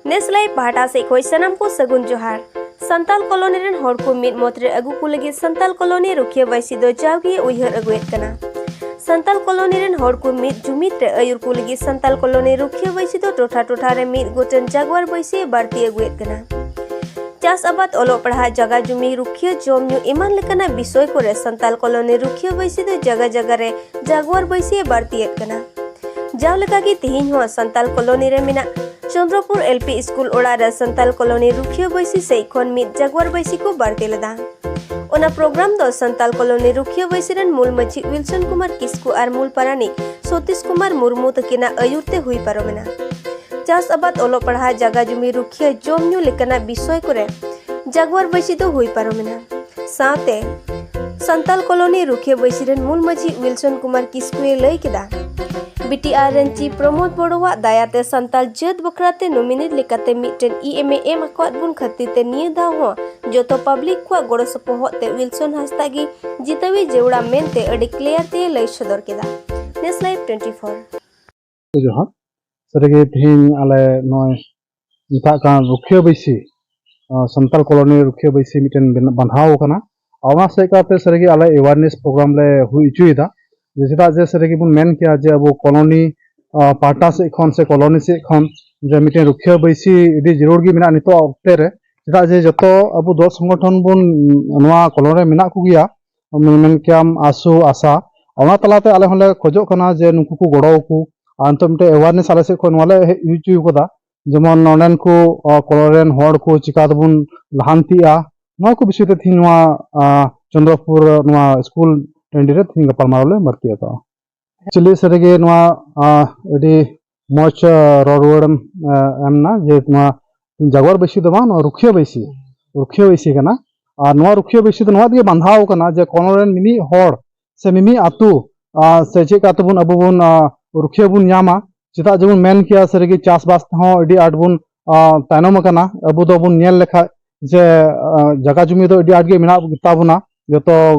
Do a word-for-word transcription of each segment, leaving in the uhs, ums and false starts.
ᱱᱮᱥᱞᱟᱭᱤᱵ ᱯᱟᱦᱴᱟ ᱥᱮᱫ ᱠᱷᱚᱱ ᱥᱟᱱᱟᱢ ᱠᱚ ᱥᱟᱹᱜᱩᱱ ᱡᱚᱦᱟᱨ᱾ ᱥᱟᱱᱛᱟᱞ ᱠᱚᱞᱚᱱᱤ ᱨᱮᱱ ᱦᱚᱲ ᱠᱚ ᱢᱤᱫ ᱢᱚᱛ ᱨᱮ ᱟᱹᱜᱩ ᱠᱚ ᱞᱟᱹᱜᱤᱫ ᱥᱟᱱᱛᱟᱞ ᱠᱚᱞᱚᱱᱤ ᱨᱩᱠᱷᱤᱭᱟᱹ ᱵᱟᱹᱭᱥᱤ ᱫᱚ ᱡᱟᱣᱜᱮ ᱩᱭᱦᱟᱹᱨ ᱟᱹᱜᱩᱭᱮᱫ ᱠᱟᱱᱟ᱾ ᱥᱟᱱᱛᱟᱞ ᱠᱚᱞᱚᱱᱤ ᱨᱮᱱ ᱦᱚᱲ ᱠᱚ ᱢᱤᱫ ᱡᱩᱢᱤᱫ ᱨᱮ ᱟᱹᱭᱩᱨ ᱠᱚ ᱞᱟᱹᱜᱤᱫ ᱥᱟᱱᱛᱟᱞ ᱠᱚᱞᱚᱱᱤ ᱨᱩᱠᱷᱤᱭᱟᱹ ᱵᱟᱹᱭᱥᱤ ᱫᱚ ᱴᱚᱴᱷᱟ ᱴᱚᱴᱷᱟ ᱨᱮ ᱢᱤᱫ ᱜᱚᱴᱮᱱ ᱡᱟᱜᱣᱟᱨ ᱵᱟᱹᱭᱥᱤ ᱵᱟᱹᱲᱛᱤ ᱟᱹᱜᱩᱭᱮᱫ ᱠᱟᱱᱟ᱾ ᱪᱟᱥ ᱟᱵᱟᱫ, ᱚᱞᱚᱜ ᱯᱟᱲᱦᱟᱜ, ᱡᱟᱜᱟ ᱡᱩᱢᱤ, ᱨᱩᱠᱷᱤᱭᱟᱹ ᱡᱚᱢ ᱧᱩ ᱮᱢᱟᱱ ᱞᱮᱠᱟᱱᱟᱜ ᱵᱤᱥᱚᱭ ᱠᱚᱨᱮ ᱥᱟᱱᱛᱟᱞ ᱠᱚᱞᱚᱱᱤ ᱨᱩᱠᱷᱤᱭᱟᱹ ᱵᱟᱹᱭᱥᱤ ᱫᱚ ᱡᱟᱜᱟ ᱡᱟᱜᱟ ᱨᱮ ᱡᱟᱜᱣᱟᱨ ᱵᱟᱹᱭᱥᱤ ᱵᱟᱹᱲᱛᱤᱭᱮᱫ ᱠᱟᱱᱟ᱾ ᱡᱟᱣ ᱞᱮᱠᱟᱜᱮ ᱛᱮᱦᱮᱧ ᱦᱚᱸ ᱥᱟᱱᱛᱟᱞ ᱠᱚᱞᱚᱱᱤ ᱨᱮ ᱢᱮᱱᱟᱜ ᱪᱚᱱᱫᱨᱚᱯᱩᱨ ᱮᱞ ᱯᱤ ᱥᱠᱩᱞ ᱚᱲᱟᱜ ᱨᱮ ᱥᱟᱱᱛᱟᱞ ᱠᱚᱞᱚᱱᱤ ᱨᱩᱠᱷᱤᱭᱟᱹ ᱵᱟᱹᱭᱥᱤ ᱥᱮᱡ ᱠᱷᱚᱱ ᱢᱤᱫ ᱡᱟᱜᱣᱟᱨ ᱵᱟᱹᱭᱥᱤ ᱠᱚ ᱵᱟᱹᱲᱛᱤ ᱞᱮᱫᱟ᱾ ᱚᱱᱟ ᱯᱨᱳᱜᱨᱟᱢ ᱫᱚ ᱥᱟᱱᱛᱟᱞ ᱠᱚᱞᱚᱱᱤ ᱨᱩᱠᱷᱤᱭᱟᱹ ᱵᱟᱹᱭᱥᱤ ᱨᱮᱱ ᱢᱩᱞ ᱢᱟᱹᱡᱷᱤ ᱩᱭᱤᱞᱥᱚᱱ ᱠᱩᱢᱟᱨ ᱠᱤᱥᱠᱩ ᱟᱨ ᱢᱩᱞ ᱯᱟᱨᱟᱱᱤᱠ ᱥᱚᱛᱤᱥ ᱠᱩᱢᱟᱨ ᱢᱩᱨᱢᱩ ᱛᱟᱹᱠᱤᱱᱟᱜ ᱟᱹᱭᱩᱨ ᱛᱮ ᱦᱩᱭ ᱯᱟᱨᱚᱢᱮᱱᱟ᱾ ᱪᱟᱥ ᱟᱵᱟᱫ, ᱚᱞᱚᱜ ᱯᱟᱲᱦᱟᱜ, ᱡᱟᱜᱟ ᱡᱩᱢᱤ, ᱨᱩᱠᱷᱤᱭᱟᱹ ᱡᱚᱢ ᱧᱩ ᱞᱮᱠᱟᱱᱟᱜ ᱵᱤᱥᱚᱭ ᱠᱚᱨᱮ ᱡᱟᱜᱣᱟᱨ ᱵᱟᱹᱭᱥᱤ ᱫᱚ ᱦᱩᱭ ᱯᱟᱨᱚᱢᱮᱱᱟ᱾ ᱥᱟᱶᱛᱮ ᱥᱟᱱᱛᱟᱞ ᱠᱚᱞᱚᱱᱤ ᱨᱩᱠᱷᱤᱭᱟᱹ ᱵᱟᱹᱭᱥᱤ ᱨᱮᱱ ᱢᱩᱞ ᱢᱟᱹᱡᱷᱤ ᱩᱭᱤᱞᱥᱚᱱ ᱠᱩᱢᱟᱨ ᱠᱤᱥᱠᱩᱭ ᱞᱟᱹᱭ ᱠᱮᱫᱟ, ᱵᱤ ᱴᱤ ᱟᱨ ᱨᱮᱱ ᱪᱤᱯ ᱯᱨᱚᱢᱳᱫ ᱵᱚᱲᱚᱣᱟᱜ ᱫᱟᱭᱟᱛᱮ ᱥᱟᱱᱛᱟᱞ ᱡᱟᱹᱛ ᱵᱟᱠᱷᱨᱟᱛᱮ ᱱᱚᱢᱤᱱᱮᱴ ᱞᱮᱠᱟᱛᱮ ᱢᱤᱫᱴᱮᱱ ᱤ ᱮᱢ ᱮ ᱮᱢ ᱟᱠᱟᱣᱟᱫ ᱵᱚᱱ ᱠᱷᱟᱹᱛᱤᱨ ᱛᱮ ᱱᱤᱭᱟᱹ ᱫᱷᱟᱣ ᱦᱚᱸ ᱡᱚᱛᱚ ᱯᱟᱵᱽᱞᱤᱠ ᱠᱚᱣᱟᱜ ᱜᱚᱲᱚ ᱥᱚᱯᱚᱦᱚᱫ ᱛᱮ ᱩᱭᱤᱞᱥᱚᱱ ᱦᱟᱸᱥᱫᱟᱜ ᱜᱮ ᱡᱤᱛᱟᱹᱣᱤ ᱡᱟᱹᱨᱩᱲᱟ ᱢᱮᱱᱛᱮ ᱟᱹᱰᱤ ᱠᱞᱤᱭᱟᱨ ᱛᱮ ᱞᱟᱹᱭ ᱥᱚᱫᱚᱨ ᱠᱮᱫᱟ᱾ ᱱᱮᱥᱞᱟᱭᱤᱵ ᱴᱩᱭᱮᱱᱴᱤ ᱯᱷᱳᱨ᱾ ᱡᱚᱦᱟᱨ᱾ ᱥᱟᱹᱨᱤᱜᱮ ᱛᱮᱦᱮᱧ ᱟᱞᱮ ᱱᱚᱜᱼᱚᱭ ᱢᱮᱛᱟᱜ ᱠᱟᱱ ᱨᱩᱠᱷᱤᱭᱟᱹ ᱵᱟᱹᱭᱥᱤ, ᱟᱸ, ᱥᱟᱱᱛᱟᱞ ᱠᱚᱞᱚᱱᱤ ᱨᱩᱠᱷᱤᱭᱟᱹ ᱵᱟᱹᱭᱥᱤ ᱢᱤᱫᱴᱮᱱ ᱵᱮᱱ-, ᱵᱟᱸᱫᱷᱟᱣ ᱟᱠᱟᱱᱟ᱾ ᱟᱨ ᱚᱱᱟ ᱥᱮᱫ ᱠᱟᱛᱮ ᱥᱟᱹᱨᱤᱜᱮ ᱟᱞᱮ awareness program ᱞᱮ ᱦᱩᱭ ᱦᱚᱪᱚᱭᱮᱫᱟ᱾ ᱡᱮ ᱪᱮᱫᱟᱜ ᱡᱮ ᱥᱟᱹᱨᱤᱜᱮ ᱵᱚᱱ ᱢᱮᱱ ᱠᱮᱭᱟ ᱡᱮ ᱟᱵᱚ ᱠᱚᱞᱚᱱᱤ, ᱟᱸ, ᱯᱟᱦᱴᱟ ᱥᱮᱫ ᱠᱷᱚᱱ ᱥᱮ ᱠᱚᱞᱚᱱᱤ ᱥᱮᱫ ᱠᱷᱚᱱ ᱡᱮ ᱢᱤᱫᱴᱮᱱ ᱨᱩᱠᱷᱤᱭᱟᱹ ᱵᱟᱹᱭᱥᱤ ᱟᱹᱰᱤ ᱡᱟᱹᱨᱩᱲ ᱜᱮ ᱢᱮᱱᱟᱜᱼᱟ ᱱᱤᱛᱚᱜ ᱚᱠᱛᱮ ᱨᱮ᱾ ᱪᱮᱫᱟᱜ ᱡᱮ ᱡᱚᱛᱚ ᱟᱵᱚ ᱫᱚᱞ ᱥᱚᱝᱜᱚᱴᱷᱚᱱ ᱵᱚᱱ ᱱᱚᱣᱟ ᱠᱚᱞᱚᱱᱤ ᱨᱮ ᱢᱮᱱᱟᱜ ᱠᱚᱜᱮᱭᱟ, ᱢᱮᱱ ᱠᱮᱭᱟᱢ ᱟᱥᱩ, ᱟᱥᱟ᱾ ᱚᱱᱟ ᱛᱟᱞᱟᱛᱮ ᱟᱞᱮ ᱦᱚᱸᱞᱮ ᱠᱷᱚᱡᱚᱜ ᱠᱟᱱᱟ ᱡᱮ ᱱᱩᱠᱩ ᱠᱚ ᱜᱚᱲᱚ ᱟᱠᱚ᱾ ᱟᱨ ᱱᱤᱛᱚᱜ ᱢᱤᱫᱴᱮᱱ awareness ᱟᱞᱮ ᱥᱮᱫ ᱠᱷᱚᱱ ᱱᱚᱣᱟ ᱞᱮ ᱦᱮᱡ ᱦᱚᱪᱚ ᱠᱟᱫᱟ, ᱡᱮᱢᱚᱱ ᱱᱚᱰᱮᱱ ᱠᱚ, ᱟᱸ, ᱠᱚᱞᱚᱱᱤ ᱨᱮᱱ ᱦᱚᱲ ᱠᱚ ᱪᱤᱠᱟ ᱛᱮᱵᱚᱱ ᱞᱟᱦᱟᱱᱛᱤᱜᱼᱟ, ᱱᱚᱣᱟ ᱠᱚ ᱵᱤᱥᱚᱭ ᱛᱮ ᱛᱮᱦᱮᱧ ᱱᱚᱣᱟ, ᱟᱸ, ᱪᱚᱱᱫᱨᱚᱯᱩᱨ ᱱᱚᱣᱟ ᱥᱠᱩᱞ ᱴᱟᱺᱰᱤ ᱨᱮ ᱛᱮᱦᱮᱧ ᱜᱟᱯᱟᱞᱢᱟᱨᱟᱣ ᱞᱮ ᱵᱟᱹᱲᱛᱤ ᱟᱠᱟᱫᱼᱟ᱾ Actually ᱥᱟᱹᱨᱤᱜᱮ ᱱᱚᱣᱟ, ᱟᱸ, ᱟᱹᱰᱤ ᱢᱚᱡᱽ, ᱟᱸ, ᱨᱚᱲ ᱨᱩᱣᱟᱹᱲ ᱮᱢ, ᱟᱸ, ᱮᱢ ᱮᱱᱟ ᱡᱮ ᱱᱚᱣᱟ ᱡᱟᱜᱣᱟᱨ ᱵᱟᱹᱭᱥᱤ ᱫᱚ ᱵᱟᱝ, ᱱᱚᱣᱟ ᱨᱩᱠᱷᱤᱭᱟᱹ ᱵᱟᱹᱭᱥᱤ, ᱨᱩᱠᱷᱤᱭᱟᱹ ᱵᱟᱹᱭᱥᱤ ᱠᱟᱱᱟ᱾ ᱟᱨ ᱱᱚᱣᱟ ᱨᱩᱠᱷᱤᱭᱟᱹ ᱵᱟᱹᱭᱥᱤ ᱫᱚ ᱱᱚᱣᱟ ᱛᱮᱜᱮ ᱵᱟᱸᱫᱷᱟᱣ ᱠᱟᱱᱟ ᱡᱮ ᱠᱚᱞᱚᱱᱤ ᱨᱮᱱ ᱢᱤᱢᱤᱫ ᱦᱚᱲ ᱥᱮ ᱢᱤᱢᱤᱫ ᱟᱹᱛᱩ, ᱟᱨ ᱥᱮ ᱪᱮᱫ ᱞᱮᱠᱟ ᱛᱮᱵᱚᱱ ᱟᱵᱚ ᱵᱚᱱ, ᱟᱨ ᱨᱩᱠᱷᱤᱭᱟᱹ ᱵᱚᱱ ᱧᱟᱢᱟ᱾ ᱪᱮᱫᱟᱜ ᱡᱮᱵᱚᱱ ᱢᱮᱱ ᱠᱮᱭᱟ ᱥᱟᱹᱨᱤᱜᱮ ᱪᱟᱥᱵᱟᱥ ᱛᱮᱦᱚᱸ ᱟᱹᱰᱤ ᱟᱸᱴ ᱵᱚᱱ, ᱟᱨ ᱛᱟᱭᱱᱚᱢ ᱟᱠᱟᱱᱟ᱾ ᱟᱵᱚ ᱫᱚᱵᱚᱱ ᱧᱮᱞ ᱞᱮᱠᱷᱟᱡ ᱡᱮ, ᱟᱨ ᱡᱟᱭᱜᱟ ᱡᱩᱢᱤ ᱫᱚ ᱟᱹᱰᱤ ᱟᱸᱴ ᱜᱮ ᱢᱮᱱᱟᱜ ᱜᱮᱛᱟ ᱵᱚᱱᱟ ᱡᱚᱛᱚ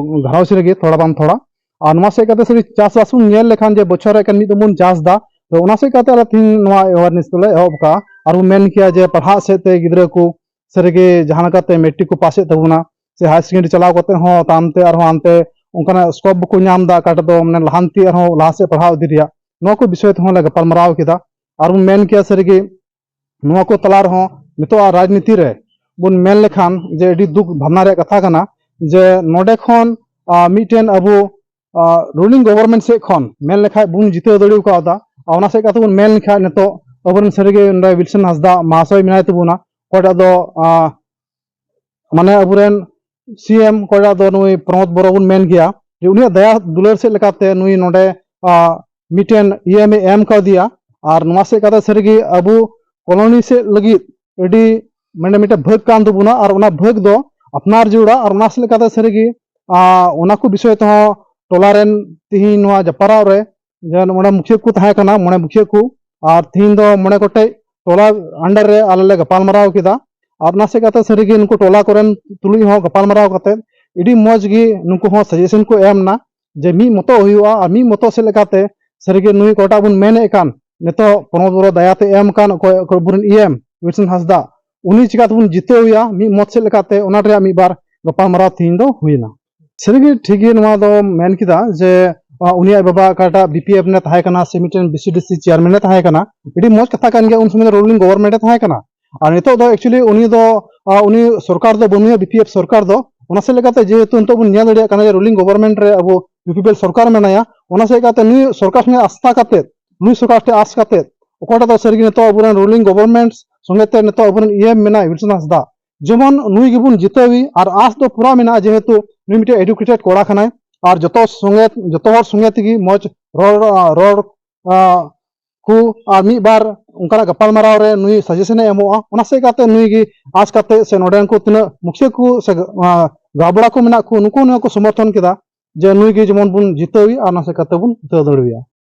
ᱜᱷᱟᱨᱚᱸᱡᱽ ᱨᱮᱜᱮ ᱛᱷᱚᱲᱟ ᱵᱟᱝ ᱛᱷᱚᱲᱟ᱾ ᱟᱨ ᱱᱚᱣᱟ ᱥᱮᱫ ᱠᱟᱛᱮ ᱥᱟᱹᱨᱤ ᱪᱟᱥᱵᱟᱥ ᱵᱚᱱ ᱧᱮᱞ ᱞᱮᱠᱷᱟᱱ ᱡᱮ ᱵᱚᱪᱷᱚᱨ ᱨᱮ ᱮᱠᱮᱱ ᱢᱤᱫ ᱫᱚᱢ ᱵᱚᱱ ᱪᱟᱥ ᱮᱫᱟ, ᱛᱚ ᱚᱱᱟ ᱥᱮᱫ ᱠᱟᱛᱮ ᱟᱞᱮ ᱛᱮᱦᱮᱧ ᱱᱚᱣᱟ awareness ᱫᱚᱞᱮ ᱮᱦᱚᱵ ᱟᱠᱟᱫᱼᱟ᱾ ᱟᱨ ᱵᱚᱱ ᱢᱮᱱ ᱠᱮᱭᱟ ᱡᱮ ᱯᱟᱲᱦᱟᱜ ᱥᱮᱫ ᱛᱮ ᱜᱤᱫᱽᱨᱟᱹ ᱠᱚ ᱥᱟᱹᱨᱤᱜᱮ ᱡᱟᱦᱟᱸ ᱞᱮᱠᱟᱛᱮ ᱢᱮᱴᱨᱤᱠ ᱠᱚ ᱯᱟᱥᱮᱫ ᱛᱟᱵᱚᱱᱟ, ᱥᱮ ᱦᱟᱭᱟᱨ ᱥᱮᱠᱮᱱᱰᱟᱨᱤ ᱪᱟᱞᱟᱣ ᱠᱟᱛᱮ ᱦᱚᱸ ᱛᱟᱭᱚᱢ ᱛᱮ ᱟᱨᱦᱚᱸ ᱦᱟᱱᱛᱮ ᱚᱱᱠᱟᱱᱟᱜ ᱥᱠᱳᱯ ᱵᱟᱠᱚ ᱧᱟᱢ ᱮᱫᱟ, ᱚᱠᱟᱴᱟᱜ ᱫᱚ ᱢᱟᱱᱮ ᱞᱟᱦᱟᱱᱛᱤ ᱟᱨᱦᱚᱸ ᱞᱟᱦᱟ ᱥᱮᱫ ᱯᱟᱲᱦᱟᱣ ᱤᱫᱤ ᱨᱮᱭᱟᱜ, ᱱᱚᱣᱟ ᱠᱚ ᱵᱤᱥᱚᱭ ᱛᱮᱦᱚᱸ ᱞᱮ ᱜᱟᱯᱟᱞᱢᱟᱨᱟᱣ ᱠᱮᱫᱟ᱾ ᱟᱨ ᱵᱚᱱ ᱢᱮᱱ ᱠᱮᱭᱟ ᱥᱟᱹᱨᱤᱜᱮ ᱱᱚᱣᱟ ᱠᱚ ᱛᱟᱞᱟ ᱨᱮᱦᱚᱸ ᱱᱤᱛᱚᱜ ᱟᱜ ᱨᱟᱡᱽᱱᱤᱛᱤ ᱨᱮ ᱵᱚᱱ ᱢᱮᱱ ᱞᱮᱠᱷᱟᱱ ᱡᱮ ᱟᱹᱰᱤ ᱫᱩᱠ ᱵᱷᱟᱵᱽᱱᱟ ᱨᱮᱭᱟᱜ ᱠᱟᱛᱷᱟ ᱠᱟᱱᱟ ᱡᱮ ᱱᱚᱰᱮ ᱠᱷᱚᱱ, ᱟᱸ, ᱢᱤᱫᱴᱮᱱ ᱟᱵᱚ, ᱟᱸ, ᱨᱩᱞᱤᱝ ᱜᱚᱵᱷᱚᱨᱱᱢᱮᱱᱴ ᱥᱮᱫ ᱠᱷᱚᱱ ᱢᱮᱱ ᱞᱮᱠᱷᱟᱡ ᱵᱚᱱ ᱡᱤᱛᱟᱹᱣ ᱫᱟᱲᱮ ᱠᱟᱣᱫᱟ᱾ ᱟᱨ ᱚᱱᱟ ᱥᱮᱫ ᱠᱟᱛᱮ ᱵᱚᱱ ᱢᱮᱱ ᱞᱮᱠᱷᱟᱡ ᱱᱤᱛᱚᱜ ᱟᱵᱚᱨᱮᱱ ᱥᱟᱹᱨᱤᱜᱮ ᱱᱚᱰᱮ ᱣᱤᱞᱥᱚᱱ ᱦᱟᱸᱥᱫᱟ ᱢᱟᱦᱟᱥᱚᱭ ᱢᱮᱱᱟᱭ ᱛᱟᱵᱚᱱᱟ, ᱚᱠᱚᱭᱴᱟᱜ ᱫᱚ, ᱟᱸ, ᱢᱟᱱᱮ ᱟᱵᱚᱨᱮᱱ ᱥᱤ ᱮᱢ ᱚᱠᱚᱭᱴᱟᱜ ᱫᱚ ᱱᱩᱭ ᱯᱨᱚᱢᱳᱫ ᱵᱚᱨᱚ ᱵᱚᱱ ᱢᱮᱱ ᱜᱮᱭᱟ, ᱡᱮ ᱩᱱᱤᱭᱟᱜ ᱫᱟᱭᱟ ᱫᱩᱞᱟᱹᱲ ᱥᱮᱫ ᱞᱮᱠᱟᱛᱮ ᱱᱩᱭ ᱱᱚᱰᱮ, ᱟ, ᱢᱤᱫᱴᱮᱱ ᱤ ᱮᱢ ᱮ ᱮᱢ ᱠᱟᱣᱫᱮᱭᱟ᱾ ᱟᱨ ᱱᱚᱣᱟ ᱥᱮᱫ ᱠᱟᱛᱮ ᱥᱟᱹᱨᱤᱜᱮ ᱟᱵᱚ ᱠᱚᱞᱚᱱᱤ ᱥᱮᱫ ᱞᱟᱹᱜᱤᱫ ᱟᱹᱰᱤ ᱢᱟᱱᱮ ᱢᱤᱫᱴᱮᱱ ᱵᱷᱟᱹᱜᱽ ᱠᱟᱱ ᱛᱟᱵᱚᱱᱟ, ᱟᱨ ᱚᱱᱟ ᱵᱷᱟᱹᱜᱽ ᱫᱚ ᱟᱯᱱᱟᱨ ᱡᱟᱹᱨᱩᱲᱟ᱾ ᱟᱨ ᱚᱱᱟ ᱥᱮᱫ ᱞᱮᱠᱟᱛᱮ ᱥᱟᱹᱨᱤᱜᱮ, ᱟ, ᱚᱱᱟ ᱠᱚ ᱵᱤᱥᱚᱭ ᱛᱮᱦᱚᱸ ᱴᱚᱞᱟ ᱨᱮᱱ ᱛᱤᱦᱤᱧ ᱱᱚᱣᱟ ᱡᱟᱯᱟᱨᱟᱣ ᱨᱮ ᱡᱮ ᱢᱚᱬᱮ ᱢᱩᱠᱷᱤᱭᱟᱹ ᱠᱚ ᱛᱟᱦᱮᱸ ᱠᱟᱱᱟ, ᱢᱚᱬᱮ ᱢᱩᱠᱷᱤᱭᱟᱹ ᱠᱚ, ᱟᱨ ᱛᱤᱦᱤᱧ ᱫᱚ ᱢᱚᱬᱮ ᱜᱚᱴᱮᱡ ᱴᱚᱞᱟ under ᱨᱮ ᱟᱞᱮ ᱞᱮ ᱜᱟᱯᱟᱞᱢᱟᱨᱟᱣ ᱠᱮᱫᱟ᱾ ᱟᱨ ᱚᱱᱟ ᱥᱮᱫ ᱠᱟᱛᱮ ᱥᱟᱹᱨᱤᱜᱮ ᱱᱩᱠᱩ ᱴᱚᱞᱟ ᱠᱚᱨᱮᱱ ᱛᱩᱞᱩᱡ ᱦᱚᱸ ᱜᱟᱯᱟᱞᱢᱟᱨᱟᱣ ᱠᱟᱛᱮ ᱟᱹᱰᱤ ᱢᱚᱡᱽ ᱜᱮ ᱱᱩᱠᱩ ᱦᱚᱸ suggestion ᱠᱚ ᱮᱢ ᱮᱱᱟ ᱡᱮ ᱢᱤᱫ ᱢᱚᱛᱚ ᱦᱩᱭᱩᱜᱼᱟ, ᱟᱨ ᱢᱤᱫ ᱢᱚᱛᱚ ᱥᱮᱫ ᱞᱮᱠᱟᱛᱮ ᱥᱟᱹᱨᱤᱜᱮ ᱱᱩᱭ ᱚᱠᱚᱭᱴᱟᱜ ᱵᱚᱱ ᱢᱮᱱᱮᱫ ᱠᱟᱱ ᱱᱤᱛᱚᱜ ᱯᱨᱚᱢᱳᱫ ᱵᱚᱨᱚ ᱫᱟᱭᱟᱛᱮ ᱮᱢ ᱠᱟᱱ ᱚᱠᱚᱭ, ᱚᱠᱚᱭ ᱟᱵᱚᱨᱮᱱ ᱤ ᱮᱢ ᱣᱤᱞᱥᱚᱱ ᱦᱟᱸᱥᱫᱟ, ᱩᱱᱤ ᱪᱤᱠᱟᱛᱮᱵᱚᱱ ᱡᱤᱛᱟᱹᱣ ᱮᱭᱟ ᱢᱤᱫ ᱢᱚᱛ ᱥᱮᱫ ᱞᱮᱠᱟᱛᱮ, ᱚᱱᱟ ᱨᱮᱭᱟᱜ ᱢᱤᱫ ᱵᱟᱨ ᱜᱟᱯᱟᱞᱢᱟᱨᱟᱣ ᱛᱤᱦᱤᱧ ᱫᱚ ᱦᱩᱭᱱᱟ᱾ ᱥᱟᱹᱨᱤᱜᱮ ᱴᱷᱤᱠ ᱜᱮ ᱱᱚᱣᱟ ᱫᱚ ᱢᱮᱱ ᱠᱮᱫᱟ ᱡᱮ, ᱟ, ᱩᱱᱤᱭᱟᱜ ᱵᱟᱵᱟ ᱚᱠᱟᱴᱟᱜ ᱵᱤ ᱯᱤ ᱮᱯᱷ ᱨᱮ ᱛᱟᱦᱮᱸ ᱠᱟᱱᱟ ᱥᱮ ᱢᱤᱫᱴᱮᱱ ᱵᱤ ᱥᱤ ᱰᱤ ᱥᱤ ᱪᱮᱭᱟᱨᱢᱮᱱ ᱮ ᱛᱟᱦᱮᱸ ᱠᱟᱱᱟ, ᱟᱹᱰᱤ ᱢᱚᱡᱽ ᱠᱟᱛᱷᱟ ᱠᱟᱱ ᱜᱮᱭᱟ, ᱩᱱ ᱥᱚᱢᱚᱭ ᱫᱚ ᱨᱩᱞᱤᱝ ᱜᱚᱵᱷᱚᱨᱱᱢᱮᱱᱴ ᱮ ᱛᱟᱦᱮᱸ ᱠᱟᱱᱟ᱾ ᱟᱨ ᱱᱤᱛᱚᱜ ᱫᱚ actually ᱩᱱᱤ ᱫᱚ, ᱟ, ᱩᱱᱤ ᱥᱚᱨᱠᱟᱨ ᱫᱚ ᱵᱟᱹᱱᱩᱭᱟ, ᱵᱤ ᱯᱤ ᱮᱯᱷ ᱥᱚᱨᱠᱟᱨ ᱫᱚ᱾ ᱚᱱᱟ ᱥᱮᱫ ᱞᱮᱠᱟᱛᱮ ᱡᱮᱦᱮᱛᱩ ᱱᱤᱛᱚᱜ ᱵᱚᱱ ᱧᱮᱞ ᱫᱟᱲᱮᱭᱟᱜ ᱠᱟᱱᱟ ᱡᱮ ᱨᱩᱞᱤᱝ ᱜᱚᱵᱷᱚᱨᱱᱢᱮᱱᱴ ᱨᱮ ᱟᱵᱚ ᱭᱩ ᱯᱤ ᱯᱤ ᱮᱞ ᱥᱚᱨᱠᱟᱨ ᱢᱮᱱᱟᱭᱟ, ᱚᱱᱟ ᱥᱮᱫ ᱞᱮᱠᱟᱛᱮ ᱱᱩᱭ ᱥᱚᱨᱠᱟᱨ ᱥᱚᱸᱜᱮ ᱟᱥᱛᱷᱟ ᱠᱟᱛᱮ, ᱱᱩᱭ ᱥᱚᱨᱠᱟᱨ ᱴᱷᱮᱱ ᱟᱥ ᱠᱟᱛᱮ, ᱚᱠᱟᱴᱟᱜ ᱫᱚ ᱥᱟᱹᱨᱤᱜᱮ ᱱᱤᱛᱚᱜ ᱟᱵᱚᱨᱮᱱ ᱨᱩᱞᱤᱝ ᱜᱚᱵᱷᱚᱨᱱᱢᱮᱱᱴ ᱥᱚᱸᱜᱮ ᱛᱮ ᱱᱤᱛᱚᱜ ᱟᱵᱚᱨᱮᱱ ᱤ ᱮᱢ ᱢᱮᱱᱟᱭ ᱣᱤᱞᱥᱚᱱ ᱦᱟᱸᱥᱫᱟ, ᱡᱮᱢᱚᱱ ᱱᱩᱭ ᱜᱮᱵᱚᱱ ᱡᱤᱛᱟᱹᱣᱤ᱾ ᱟᱨ ᱟᱸᱥ ᱫᱚ ᱯᱩᱨᱟᱹ ᱢᱮᱱᱟᱜᱼᱟ, ᱡᱮᱦᱮᱛᱩ ᱱᱩᱭ ᱢᱤᱫᱴᱮᱱ educated ᱠᱚᱲᱟ ᱠᱟᱱᱟᱭ, ᱟᱨ ᱡᱚᱛᱚ ᱥᱚᱸᱜᱮ, ᱡᱚᱛᱚ ᱦᱚᱲ ᱥᱚᱸᱜᱮ ᱛᱮᱜᱮ ᱢᱚᱡᱽ ᱨᱚᱲ, ᱨᱚᱲ, ᱟ, ᱠᱚ, ᱟᱨ ᱢᱤᱫ ᱵᱟᱨ ᱚᱱᱠᱟᱱᱟᱜ ᱜᱟᱯᱟᱞᱢᱟᱨᱟᱣ ᱨᱮ ᱱᱩᱭ suggestion ᱮ ᱮᱢᱚᱜᱼᱟ᱾ ᱚᱱᱟ ᱥᱮᱫ ᱠᱟᱛᱮ ᱱᱩᱭ ᱜᱮ ᱟᱸᱥ ᱠᱟᱛᱮ ᱥᱮ ᱱᱚᱰᱮᱱ ᱠᱚ ᱛᱤᱱᱟᱹᱜ ᱢᱩᱠᱷᱤᱭᱟᱹ ᱠᱚ ᱥᱮ, ᱟ, ᱜᱟᱵᱲᱟ ᱠᱚ ᱢᱮᱱᱟᱜ ᱠᱚ, ᱱᱩᱠᱩ ᱱᱚᱣᱟ ᱠᱚ ᱥᱚᱢᱚᱨᱛᱷᱚᱱ ᱠᱮᱫᱟ ᱡᱮ ᱱᱩᱭ ᱜᱮ ᱡᱮᱢᱚᱱ ᱵᱚᱱ ᱡᱤᱛᱟᱹᱣᱤ, ᱟᱨ ᱚᱱᱟ ᱥᱮᱫ ᱠᱟᱛᱮ ᱵᱚᱱ ᱡᱤᱛᱟᱹᱣ ᱫᱟᱲᱮᱣᱟᱭᱟ᱾